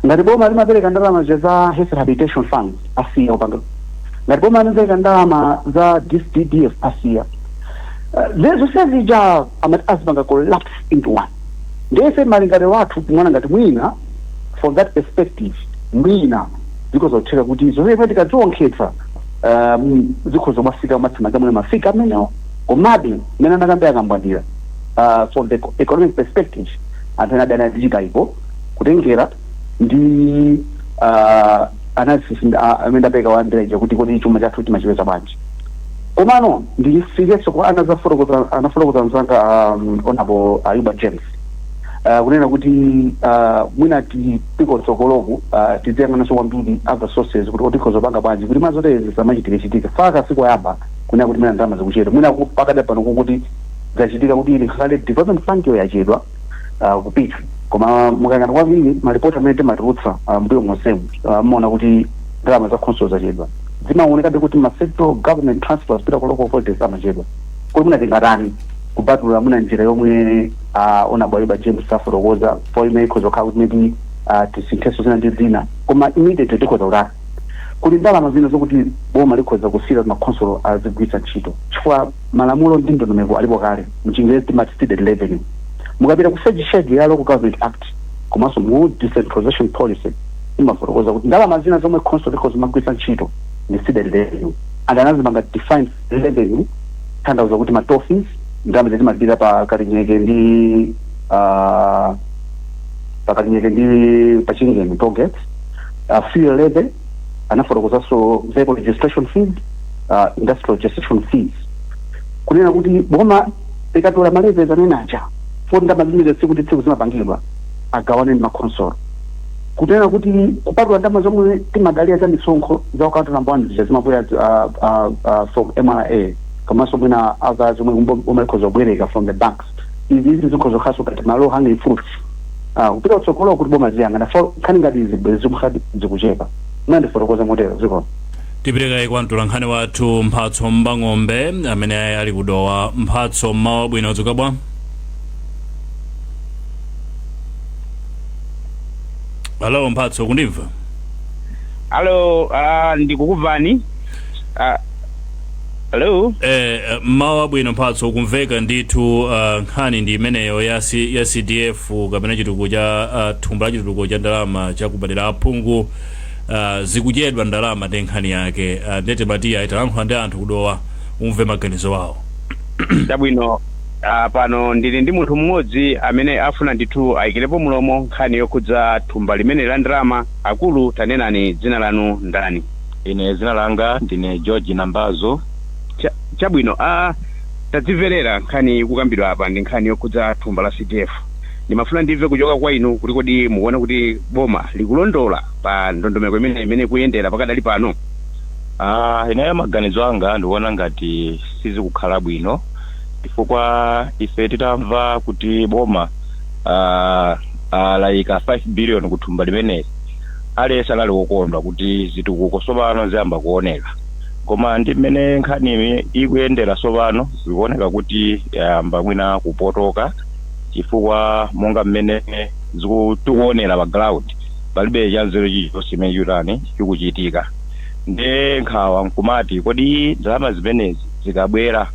[SPEAKER 4] Ngati boma limapereka ndalama za health rehabilitation funds, asiya kupanga. Ngati boma limapereka ndalama za DDF, asiya. Zonse zija amati azipanga collapse into one. Ndiye malingaliro athu kumwana ngati mwina from that perspective, mwina zikhoza kuti zonse imene tikaziwonkhetsa, zikhoza kumafika matsima mwene mafika amenewo. Komabe mmene anakambe akambwandira, from the economic perspective, anthu ena adana ndi chikayiko kutengera ndi analysis amene ndapereka wandireja kuti kodi chuma chathu timachipeza bwanji. Komano ndisikenso kwa anazafotokoza, anafotokoza mzanga Honorable Ayuba James, kunena kuti mwina tikotsogoloku tiziyang'ananso kwambiri other sources kuti tikhoza panga bwanji kuti mazotezi zamachitike chitike faka sikoyamba kunena kuti mwina ndalama zikuchedwa. Mwina pakadali pano kukuti zachitika kuti ili khale development fund yo yachedwa kupita, koma mukayang'ana kwambiri malipoti amene timatulutsa mbuyo monsemu, mumaona kuti ndalama za council zachedwa, zimaonekabe kuti ma central government transfers kupita ku local authorities amachedwa. Kodi mwina tingatani kupatula mwina njira yomwe Honorable Ayuba James afotokoza po, imene ikhoza kukhala kuti maybe tisinthenso zina ndi zina? Koma immediately tikhoza kutani? Kuli ndalama zina zokuti boma likhoza kusiyira makhonsolo azigwiritsa ntchito, chifukwa malamulo ndi ndondomeko alipo kale. Mchingerezi timati ceded revenue. Mukapita ku third schedule ya Local Government Act komanso mu decentralization policy, imafotokoza kuti ndalama zina zomwe council likhoza zimagwiritsa ntchito ndi ceded revenue, and anazimanga define revenue tanthauza kuti ma toll fees, ndalama zitimapita pa Kalinyeke ndi pa Kalinyeke ndi pa Chingeni toll gates, fuel levy, anafotokozanso vehicle registration fees, industrial registration fees, kunena kuti boma likatola ma levies amene aja, foti ndalama zimene tsiku ndi tsiku zimapangidwa, agawane ndi makhonsolo, kunena kuti kupatula ndalama zomwe timadalira za misonkho za account number one zija zimabwera from MRA kapena Komanso mwina other zomwe boma likhoza kubwereka from the banks, izi zikhoza kukhalanso ngati ma low hanging fruits kupita kutsogolo kuti boma ziyang'ana for nkhani ngati izi bwezi zikukhati zikuchepa. Mwina ndifotokoza motero, ziko.
[SPEAKER 2] Tiperekayi kwa mtolankhani wathu Mphatso Mbang'ombe amene ali kuDowa. Mphatso, mmawa bwino, dzuka bwa? Halo Mphatso, kundimva?
[SPEAKER 7] Alo, ndikukuvani. Hello.
[SPEAKER 2] Mmawa bwino Mphatso, ukumveka ndithu. Nkhani ndi imeneyo ya CDF kapena chitukuko cha thumba la chitukuko cha ndalama chakumadera aphungu. Zikuchedwa ndalama ndi nkhani yake. Ndete matiya italankhula ndi anthu kuDowa, umve maganizo awo.
[SPEAKER 7] Chabwino. Pano ndili ndi munthu mmodzi amene afuna ndithu ayikirepo mulomo nkhani yokhudza thumba limene la ndalama. Akulu, tanenani, dzina lanu ndani?
[SPEAKER 8] Ine dzina langa ndine George Nambazo.
[SPEAKER 7] Chabwino. Tadzimverera nkhani ikukambidwa apa, ndi nkhani yokhudza thumba la CDF. Ndimafuna ndimve kuchoka kwa inu kuti kodi mukuona kuti boma likulondola pa ndondomeko imene ikuyendera pakadali pano?
[SPEAKER 8] Ineyo maganizo anga ndikuona ngati sizikukhala bwino, chifukwa ife titamva kuti boma layika 5 billion kuthumba limeneli, aliyense anali wokondwa kuti zitukuko tsopano ziyamba kuoneka. Koma ndi mmene nkhani ikuyendera tsopano, zikuoneka kuti yayamba mwina kupotoka, chifukwa monga mmene tikuonera pa ground, palibe chanzeru chilichonse chimene chutani chikuchitika. Nde nkhawa nkumati, kodi ndalama zimenezi zikabwera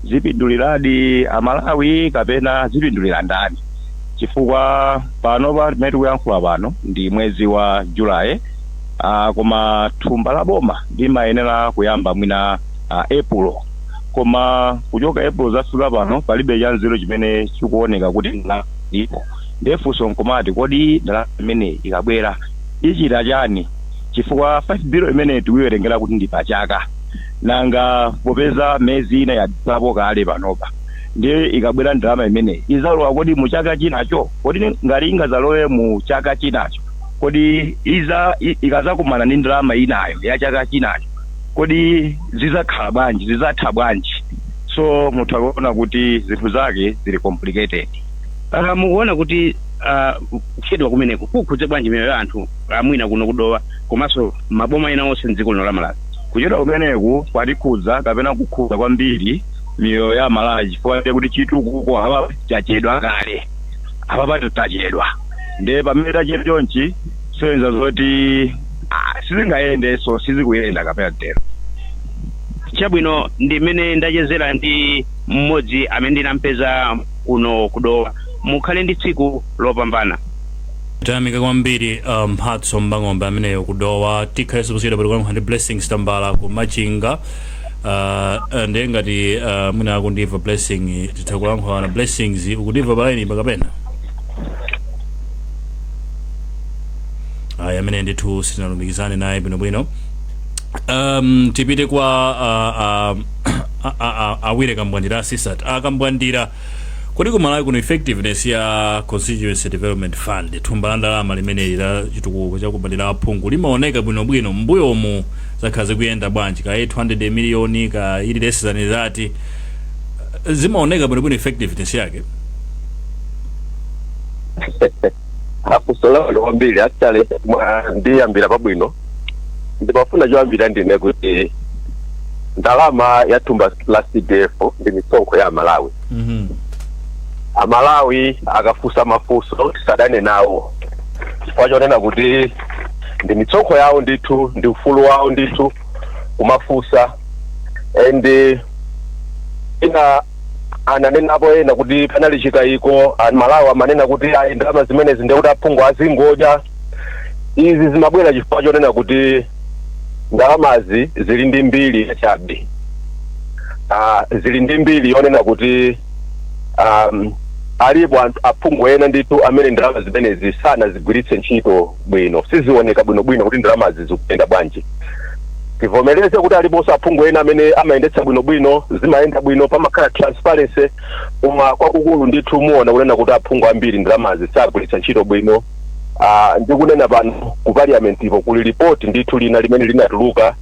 [SPEAKER 8] zipinduliradi Amalawi kapena zipindulira ndani? Chifukwa pano pa timene tikuyankhula pano ndi mwezi wa Julayi, koma thumba la boma limayenera kuyamba mwina April, koma kuchoka April zafika pano palibe chanzeru chimene chikuoneka kuti ndalama ilipo. Ndiye funso nkumati, kodi ndalama imeneyi ikabwera ichita chani? Chifukwa 5 billion imene tikuiwerengera kuti ndi pachaka, nanga popeza miyezi ina yadutsapo kale panopa, ndiye ikabwera ndalama imeneyi izalowa kodi mu chaka chinacho? Kodi ngati ingazalowe mu chaka chinacho, kodi ikazakumana ndi ndalama inayo ya chaka chinacho, kodi zizakhala bwanji, zizatha bwanji? So mutha kuona kuti zinthu zake zili complicated.
[SPEAKER 7] Mukuona kuti kuchedwa kumeneko kukhudze bwanji miyoyo ya anthu amwina kuno kuDowa komanso maboma ena onse mdziko lino la Malawi?
[SPEAKER 8] Kuchedwa kumeneku kwatikhudza kapena kukhudza kwambiri miyoyo ya Malawi, chifukwa ndiye kuti chitukuko apa chachedwa kale, apa tachedwa. Ndiye pamene tachedwa chonchi, soyenza zoti sizingayendenso, sizikuyenda kapena tero.
[SPEAKER 7] Chabwino, ndi mmene ndachezera ndi mmodzi amene ndinampeza kuno kuDowa. Mukhale ndi tsiku lopambana.
[SPEAKER 2] Tayamika kwambiri Mphatso Mbang'ombe ameneyo kuDowa. Tikhalenso posiyedwa patikulankhula ndi Blessings Tambala ku Machinga. Ndiye ngati mwina akundimva Blessing, titha kulankhulana. Blessings, ukundimva pa line pakapena? Ayi, amene ndithu sitinalumikizane naye bwinobwino. Tipite kwa awire Kambwandira asisat akambwandira. Kodi kuMalawi kuno effectiveness ya Constituency Development Fund, thumba la ndalama limeneli la chitukuko chakumadera aphungu, limaoneka bwinobwino mbuyomu? Zakhala zikuyenda bwanji? Ka 800 miliyoni ka ili less than that, zimaoneka bwinobwino effectiveness yake?
[SPEAKER 6] Afunso lawo kwambiri. Actually, ndiyambira pabwino. Ndimafuna choyambira ndine kuti ndalama ya thumba la CDF ndi misonkho ya Amalawi. Amalawi akafunsa mafunso tisadane nawo, chifukwa chonena kuti ndi misonkho yawo ndithu, ndi ufulu wawo ndithu kumafunsa. And ina ananenapo ena kuti panali chikayiko, Amalawi amanena kuti ayi, ndalama zimenezi ndekuti aphungu azingodya. Izi zimabwera chifukwa chonena kuti ndalamazi zili ndi mbiri yachabe, zili ndi mbiri yonena kuti alipo anthu, aphungu ena ndithu, amene ndalama zimenezi sanazigwiritse ntchito bwino. Sizioneka bwinobwino kuti ndalamazi zikuyenda bwanji. Tivomereze kuti aliponso aphungu ena amene amayendetsa bwinobwino, zimayenda bwino, pamakhala transparency, koma kwakukulu ndithu muona kunena kuti aphungu ambiri ndalamazi sagwiritsa ntchito bwino. Ndikunena pano ku parliament ipo kuli ripoti ndithu lina limene linatuluka.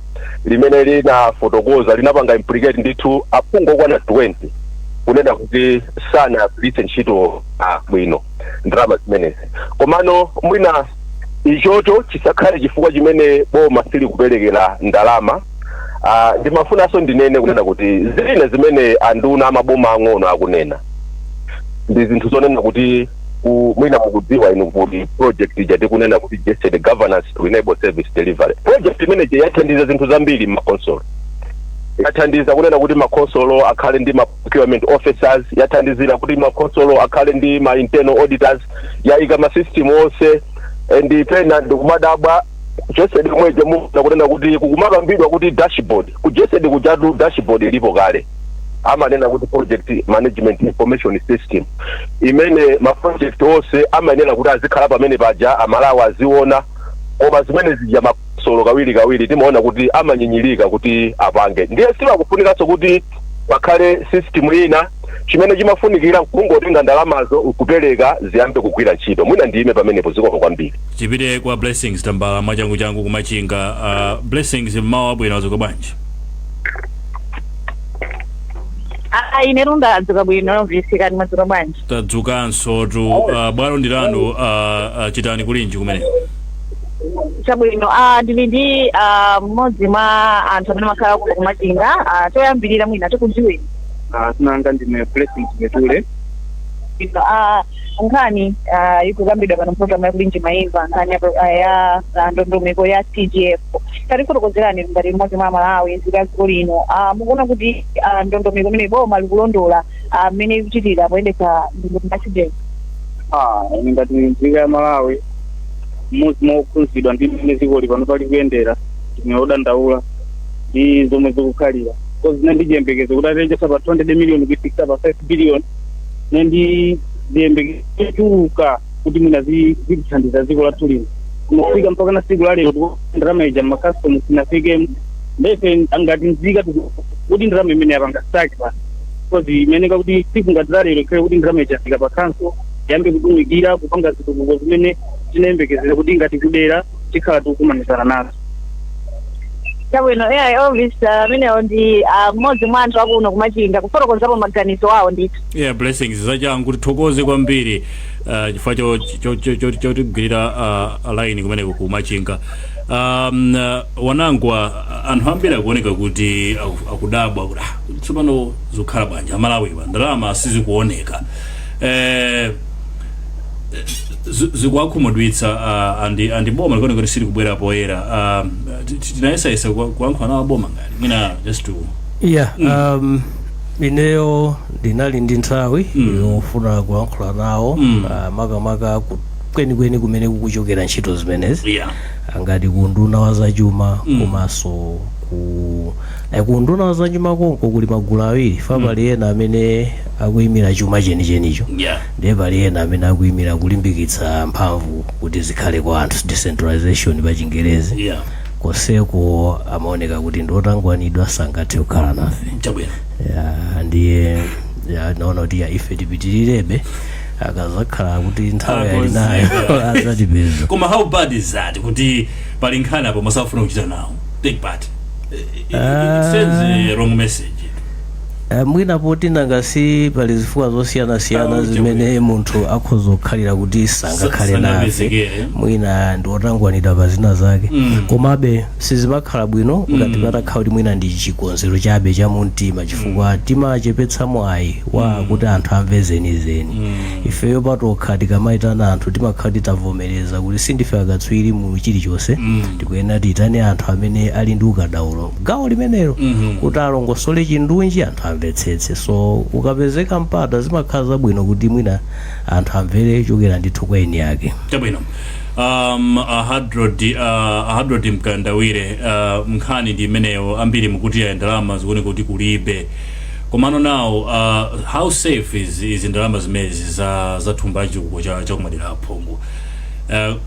[SPEAKER 6] Limene linafotokoza, linapanga implicate ndithu aphungu okwana 20 kunena kuti sanagwiritse ntchito bwino ndalama zimenezi. Komano mwina ichocho chisakhale chifukwa chimene boma silikuperekera ndalama. Ndimafunanso ndinene kunena kuti zina zimene anduna amaboma ang'ono akunena ndi zinthu zonena kuti mwina mukudziwa inu kuti project ija tikunena kuti GESD, Governance to Enable Service Delivery project, imene yathandiza zinthu zambiri m'makonsolo. Yathandiza kunena kuti makonsolo akhale ndi ma procurement officers, yathandizira kuti makonsolo akhale ndi ma internal auditors, yayika ma system onse. And pena ndikumadabwa, GESD mweje muona kunena kuti kukumakambidwa kuti dashboard ku GESD kujatu, dashboard ilipo kale, amanena kuti project management information system, imene ma project onse amayenera kuti azikhala pamene paja, Amalawi aziona. Koma zimene zija makonsolo kawiri kawiri timaona kuti amanyinyirika kuti apange. Ndiye simakufunikanso kuti pakhale system ina. Chimene chimafunikira nkungotenga ndalamazo nkupereka, ziyambe kugwira ntchito. Mwina ndiyime pamenepo, zikomo kwambiri.
[SPEAKER 2] Tipite kwa Blessings Tambala mwachangu changu kumachinga. Blessings, mmawa wabwino, wadzuka bwanji?
[SPEAKER 9] Ah, ine ndadzuka bwino, Elvis, mwadzuka bwanji?
[SPEAKER 2] Tadzukanso tu. Bwalo ndi lanu, chitani kulinji kumene.
[SPEAKER 9] Chabwino, ndili ndi mmodzi mwa anthu amene makhala kuno kumachinga. Choyambirira mwina tikudziweni.
[SPEAKER 10] Sinanga ndine Blessings Metule.
[SPEAKER 9] Nkhani ikukambidwa pano program yakulinji maimva nkhani ya ndondomeko ya CDF. Tatifotokozerani ngati mmodzi mwa Malawi, nzika dziko lino, mukuona kuti ndondomeko imene boma likulondola mmene ikuchitira poyendetsa ndondomeko ya CDF?
[SPEAKER 10] Ine ngati nzika ya Malawi, mmodzi mwa okhuzidwa ndi mmene dziko pano pali kuyendera, ndine odandaula ndi zomwe zikukhalira, because ine ndi chiyembekezo kuti atachotsa pa 200 million kuifikisa pa 5 billion, ine ndi ziyembekezo zochuluka kuti mwina zitithandiza dziko lathu lino. Kumafika mpaka na tsiku la lero, ndalama ija mmakasitomu sinafike. Ndefe ngati nzika kuti ndalama imene yapanga stuck pano, because imeneka kuti tsiku ngati la lero ikhale kuti ndalama ija yafika pa council, yambe kutumikira kupanga zitukuko zimene tinayembekezera kuti ngati kudera tikhala tikukumanizana nazo.
[SPEAKER 9] Chabwino, Elvis, amenewo ndi mmodzi mwa anthu akuno kumachinga kufotokozapo maganizo awo ndithu.
[SPEAKER 2] Yeah, Blessings, zachangu, tithokoze kwambiri chifukwa chotigwirira line kumeneko kumachinga. Wanangwa, anthu ambiri akuoneka kuti akudabwa kuti tsopano zikukhala bwanji, Amalawiwa ndalama sizikuoneka, zikuwakhumudwitsa, andi boma likuoneka kuti silikubwera poyera. Tinayesayesa kuyankhula nawo boma ngati mwina just to
[SPEAKER 3] Yeah, ineyo ndinali ndi nthawi yofuna kuyankhula nawo, makamaka kwenikweni kumene kukuchokera ntchito zimenezi, ngati ku nduna wa zachuma, komanso ku nduna wa zachuma konko kuli magulu awiri. Fa pali ena amene akuyimira chuma chenichenicho, ndiye pali ena amene akuyimira kulimbikitsa mphamvu kuti zikhale kwa anthu, decentralization pa Chingerezi. Konseko amaoneka kuti ndiotangwanidwa, sangathe kukhala nafe.
[SPEAKER 2] Chabwino.
[SPEAKER 3] Ya, ndiye ya, naona kuti ya, ife tipitirirebe, akazakhala kuti nthawi ali nayo adzatipeza.
[SPEAKER 2] Koma how bad is that, kuti pali nkhani apo musafuna kuchita nawo take part? It sends a wrong message.
[SPEAKER 3] Mwina poti nangasi pali zifukwa zosiyanasiyana zimene munthu akhoza kukhalira kuti sangakhale nafe.
[SPEAKER 2] Sanapezekere.
[SPEAKER 3] Mwina ndi otangwanidwa pa zina zake. Komabe sizimakhala bwino ngati patakhala kuti mwina ndi chikonzero chabe cha mumtima, chifukwa timachepetsa mwayi wa kuti anthu amve zenizeni. Ifeyo patokha tikamayitana anthu, timakhala titavomereza kuti sindife akatswiri mu chilichonse. Tikuyenera tiyitane anthu amene ali ndi ukadaulo gawo limenelo kuti alongosole chindunji, anthu amvetsetse. So ukapezeka mpata, zimakhala zabwino kuti mwina anthu amvere chokera ndithu kwa eni yake.
[SPEAKER 2] Chabwino. Ahadrod Mkandawire, nkhani ndi imeneyo. Ambiri mukuti ya ndalama zikuoneka kuti kulibe. Komano now, how safe is ndalama zimenezi za thumba lachitukuko cha kumadera aphungu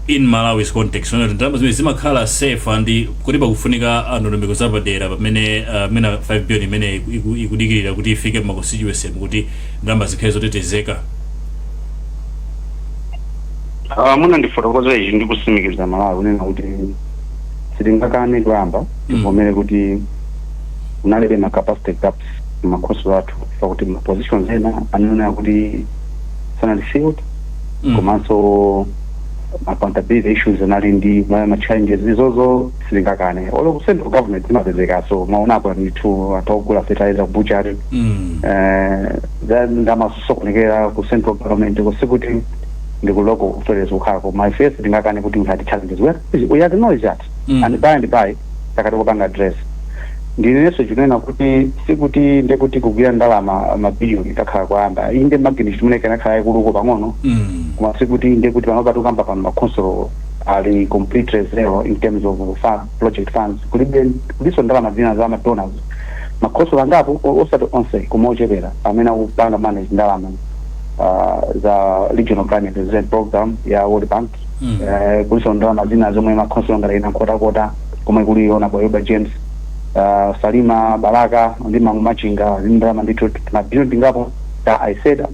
[SPEAKER 2] in Malawi's context? Kuti ndalama zimene zimakhala safe and kuti pakufunika ndondomeko zapadera pamene mwina 5 billion imene ikudikirira kuti ifike ma constituency, kuti ndalama zikhale zotetezeka?
[SPEAKER 10] Muna ndifotokoza ichi ndi kusimikiza Malawi kunena kuti
[SPEAKER 4] Sitingakane kuyamba, tivomere kuti kunalibe ma capacity gaps makhonsolo athu, pakuti ma positions ena anena kuti sanali filled, komanso accountability issues anali ndi ma challenges. Izozo sitingakane. Olo ku central government zimapezekaso, maonapo ndithu anthu ogula fertilizer ku butchery, then ndamasokonekera ku central government, kusikuti ndi ku local authorities kukhala. Koma ife sitingakane kuti we had challenges. We acknowledge that and by takati kupanga address. Ndinenso chinena kuti sikuti ndekuti kugwira ndalama mabiliyoni ikakhala kuyamba. Inde, magnitude imene ikanakhala ikuluko pang'ono, koma sikuti ndekuti pano patukamba pano makhonsolo ali completely zero in terms of fund, project funds. Kulibe, kuliso ndalama zina za madonors. Makhonsolo angapo, osati onse, koma ochepera amene akupanga manage ndalama za Regional Climate Resilience Program ya World Bank. Kuliso ndalama zina zomwe makhonsolo ngati ina Nkhotakota, komwe kuli Honorable Ayuba James, Salima, Balaka ndi Machinga, ndi ndalama ndithu mabiliyoni tingapo ta ICEDA.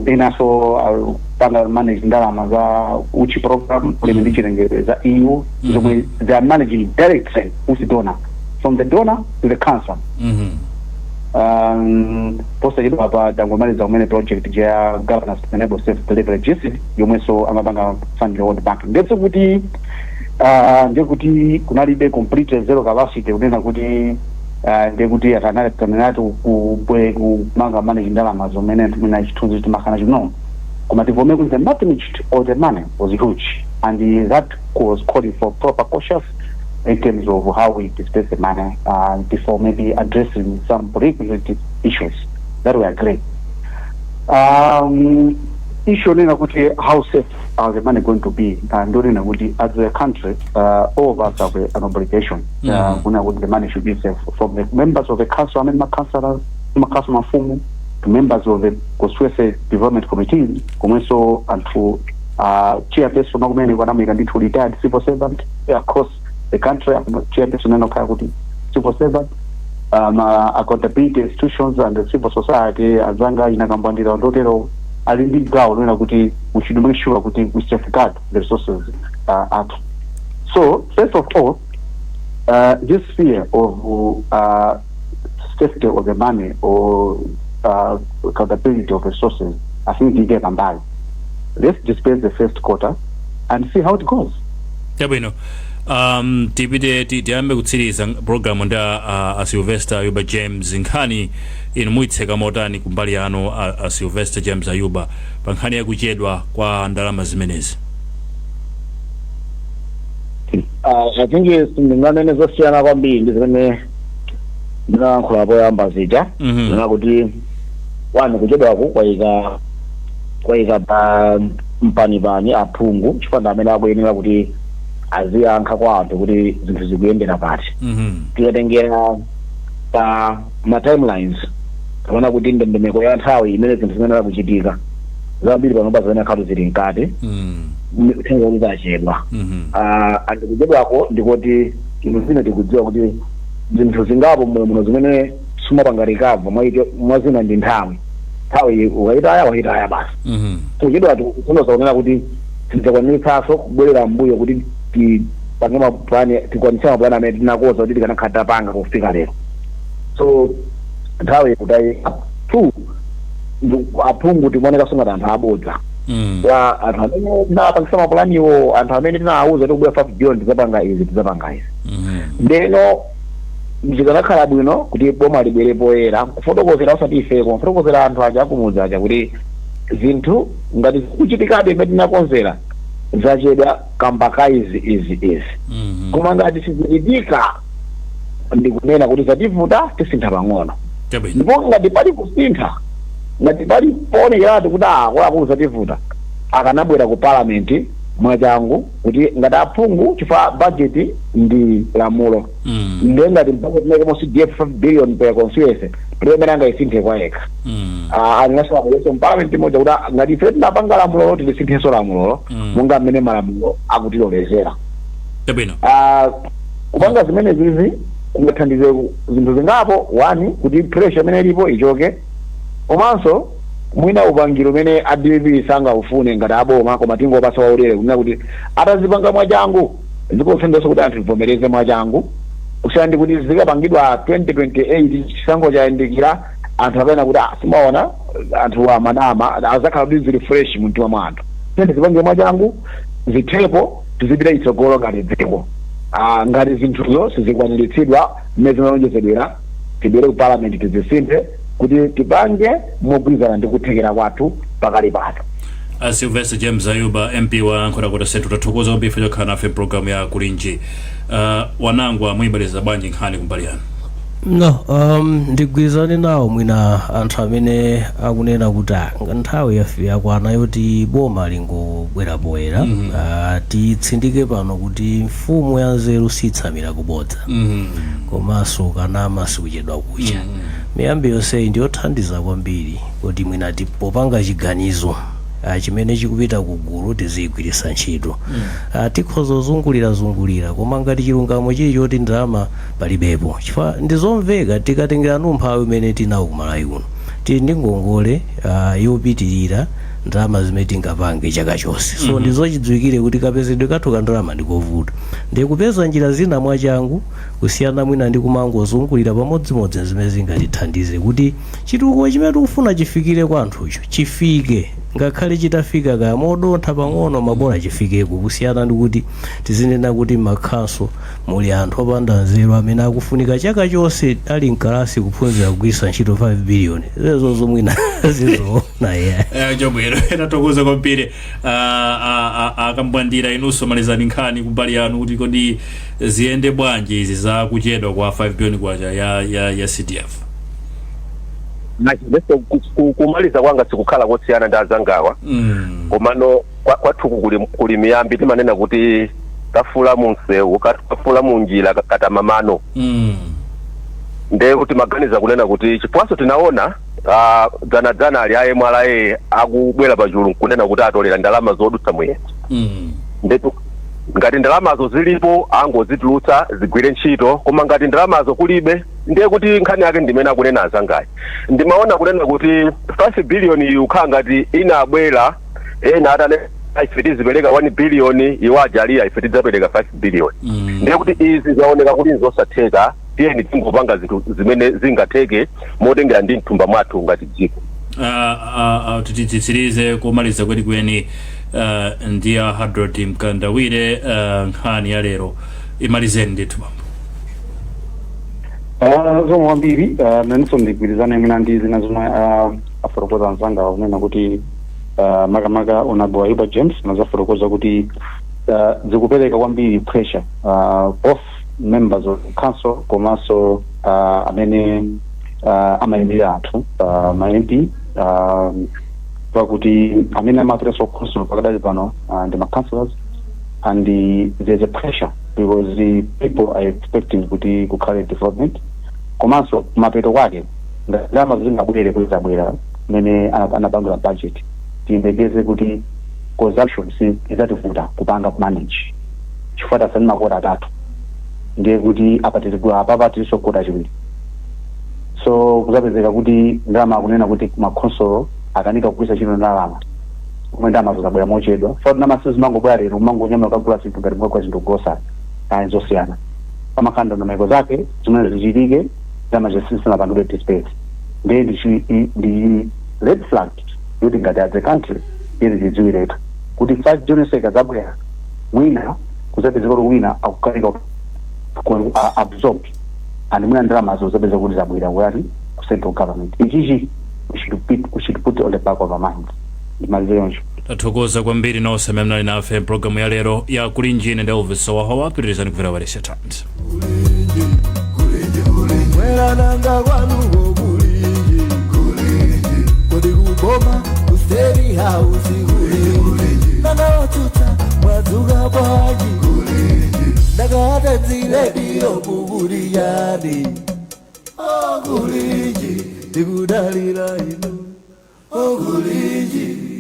[SPEAKER 4] Inaso panga manage ndalama za uchi program, ulimi ndi chilengedwe, za EU, zomwe they are managing directly with the donor, from the donor to the council. Posachedwa pa tangomaliza kumene project ya governance to enable safe delivery, GCD, yomwenso amapanga fund the World Bank. Ndetse kuti ndekuti kunalibe complete zero capacity, kunena kuti ndekuti akanati kubwe kumanga manage ndalama zomene tumene chithunzi timakhala chino. Koma tivome kuti the magnitude of the money was huge and that was calling for proper cautious in terms of how we disperse the money before maybe addressing some prerequisite issues that we agree. Issue nena kuti how safe are the money going to be, ndonena kuti as a country, all of us have an obligation kuna kuti the money should be safe, from the members of the council, I mean, councillors, council, mafumu, to members of the constituency development committee, komwenso anthu chairperson akumene kwanamika ndithu retired civil servant across the country, chairperson enokhala kuti civil servant, accountability institutions and the civil society, azanga inakambwandira ndotero ali ndi gawo lonena kuti we should make sure kuti we safeguard the resources athu. So first of all, this fear of safety of the money or accountability of resources, I think ike pambali. Let's disperse the first quarter and see how it goes.
[SPEAKER 2] Chabwino, tipite tiyambe kutsiriza program ndi a Sylvester Ayuba James. Nkhani inu muyitseka motani kumbali yanu, a Sylvester James Ayuba, pa nkhani yakuchedwa kwa ndalama zimenezi?
[SPEAKER 5] I think ndinganene zosiyana kwambiri ndi zimene ndinayankhula poyamba zija. Zina kuti one, kuchedwaku kwayika pa mpanipani aphungu, chifukwa ndi amene akuyenera kuti aziyankha kwa anthu kuti zinthu zikuyendera pati. Tikatengera pa ma timelines kapena kuti ndondomeko ya nthawi imene zinthu zimenera kuchitika, zambiri panopa zimene khatu zili mkati, uthenga kuti zachedwa. And kuchedwako ndikoti inu zina tikudziwa kuti zinthu zingapo moyo muno zimene sumapanga recover, mwazina ndi nthawi. Nthawi ukayitaya, wayitaya basi. Kuchedwa kunoza kunena kuti tidzakwanitsanso kubwerera mbuyo kuti tipange mapulani, tikwanitse mapulani amene tinakonza kuti tikanakhala tapanga kufika lero. So nthawi ikutayika. Two, aphungu tikuoneka ngati anthu abodza ya anthu amene tinapangisa mapulaniwo, anthu amene tinawuza kuti kubwera 5 billion tidzapanga izi, tidzapanga izi. Ndeno zikanakhala bwino kuti boma libwere poyera kufotokozera, osati ife, koma kufotokozera anthu aja akumudzi aja kuti zinthu ngati zikuchitikabe imene tinakonzera, zachedwa kamba ka izi, izi, izi. Koma ngati sizichitika, ndikunena kuti zativuta, tisintha pang'ono. Ndipo ngati pali kusintha, ngati pali powonekeratu kuti akuluakulu zativuta, akanabwera ku parliament mwachangu kuti ngati aphungu, chifukwa budget ndi lamulo. Ndiye ngati budget imene CDF 5 billion per constituency, palibe amene angayisinthe kwa yekha. Angaso abwereso mparliament imodzi kuti ngati ife tinapanga lamulolo, tilisinthenso lamulolo monga mmene malamulo akutilolezera. Kupanga zimene zizi kungathandize zinthu zingapo. One, kuti pressure imene ilipo ichoke, komanso mwina upangiro umene a DPP sangaufune ngati aboma, koma tingopasa waulere, kunena kuti atazipanga mwachangu Ndikothandiza kuti anthu tivomereze mwachangu, kusiyana ndi kuti zikapangidwa 2028, chisankho chayandikira, anthu apena kuti, "Ah, simaona anthu amanama." Azakhala kuti zili fresh mumtima mwa anthu. Tiyeni tipange mwachangu, zithepo, tizipita itsogolo ngati dziko. Ah, ngati zinthuzo sizikwaniritsidwa mmene zimalonjezedwera, tibwere ku parliament, tizisinthe kuti tipange mogwirizana ndi kuthekera kwathu pakali pano.
[SPEAKER 2] A Sylvester James Ayuba, MP wa Nkhotakota Central, tathokoza kwambiri chokhala nafe programu ya Kulinji. Wanangwa, muyibaliza bwanji nkhani kumbali yanu?
[SPEAKER 3] No, ndigwirizane nawo mwina anthu amene akunena kuti, ah, nthawi yakwana yoti boma lingobwera poyera. Titsindike pano kuti mfumu ya nzeru sitsamira kubodza, komanso kanama sikuchedwa kucha. Miyambi yonseyi ndiyothandiza kwambiri kuti mwina popanga chiganizo chimene chikupita ku gulu tiziyigwiritsa ntchito. Tikhoza zungulira zungulira, koma ngati chilungamo chili choti ndalama palibepo, chifukwa ndizomveka tikatengera umphawi umene tinawo kumalawi kuno, tili ndi ngongole yopitirira ndalama zimene tingapange chaka chonse. So ndizochidziwikire kuti kapezedwe kathu ka ndalama ndikovuta, ndiye kupeza njira zina mwachangu kusiyana mwina ndi kumangozungulira pamodzimodzi zimene zingatithandize kuti chitukuko chimene tikufuna chifikire kwa anthucho chifike, ngakhale chitafika kaya modontha pang'ono, mabola chifikeko, kusiyana ndi kuti tizinena kuti makhaso muli anthu opanda nzeru amene akufunika chaka chonse ali mkalasi kuphunzira kugwiritsa ntchito 5 billion. Zezozo mwina zizoona ya.
[SPEAKER 2] Chabwino, tathokoza kwambiri. Akambwandira, inunso malizani nkhani kumbali yanu kuti kodi ziyende bwanji izi za kuchedwa kwa 5 billion kwacha ya CDF?
[SPEAKER 6] Bese kumaliza kwanga sikukhala kosiyana ndi azangawa, komano kwathuku kuli miyambi, timanena kuti kafula munsewu, kafula munjira, katamamano. Ndiye kuti maganiza kunena kuti chifukwaso tinaona dzanadzana ali a MRA akubwera pachulu kunena kuti atolera ndalama zodutsa muyeso. Ndetu ngati ndalamazo zilipo, angozitulutsa zigwire ntchito, koma ngati ndalamazo kulibe, ndiye kuti nkhani yake ndimene akunena azangayi. Ndimaona kunena kuti 5 billion iyi ukhala ngati inabwera ena atane, ife tizipereka 1 billion, iwo ajaliya, ife tidzapereka 5 billion. Ndiye kuti izi zaoneka kuti nzosatheka, tiyeni tingopanga zinthu zimene zingatheke motengera ndi mthumba mwathu ngati dziko.
[SPEAKER 2] Titsirize kumaliza kwenikweni ndi a Hadrod Mkandawire. Nkhani ya lero imalizeni ndithu, bambo.
[SPEAKER 4] Zomwe kwambiri, nanenso ndigwirizane mwina ndi zina zomwe afotokoza anzanga, kunena kuti makamaka Honorable Ayuba James nazafotokoza kuti zikupereka kwambiri pressure, both members of council komanso amene amayimirira anthu, ma MP, pakuti amene amapitanso council pakadali pano ndi ma councillors, and there's a pressure because the people are expecting kuti kukhale development. Komanso kumapeto kwake, ndalama zingabwere kuti zabwera mmene anapangira budget, tiyembekeze kuti consumption si izativuta kupanga manage, chifukwa tasani ma quarter atatu, ndiye kuti apa tili apapa tilinso quarter chiwiri, so kuzapezeka kuti ndalama, akunena kuti makhonsolo akanika kugwiritsa ntchito ndalama komwe ndalama zabwera mochedwa. Fa ndalama sizimangobwera lero kumangonyamula kagula zinthu ngati mukagula zinthu grocery ayi, zosiyana, pamakhala ndondomeko zake zimene zichitike. Ndalama zisanapangidwe disburse, ndiye ndi red flag yoti ngati as a country ili tidziwiretu kuti 5 billion ikadzabwera, mwina kuzapezeka kuti wina akukanika absorb, and mwina ndalamazo zapeza kuti zabwera kuyati ku central government. Ichichi we should put on the back of our minds. Ndimalize yoncho.
[SPEAKER 2] Tathokoza kwambiri nonse amene mnali nafe mpulogalamu ya lero ya Kulinji. Ine ndi Elvis Wahowa. Pitirizani kumvera Wailesi Times.
[SPEAKER 1] Mwerananga kwanuko kulinji, kodi kuboma ku State House kulinji, nanga otsutsa mwadzuka bwanji? Ndakatadzilediyo kukuliyani okulinji, ndikudalira inu okulinji.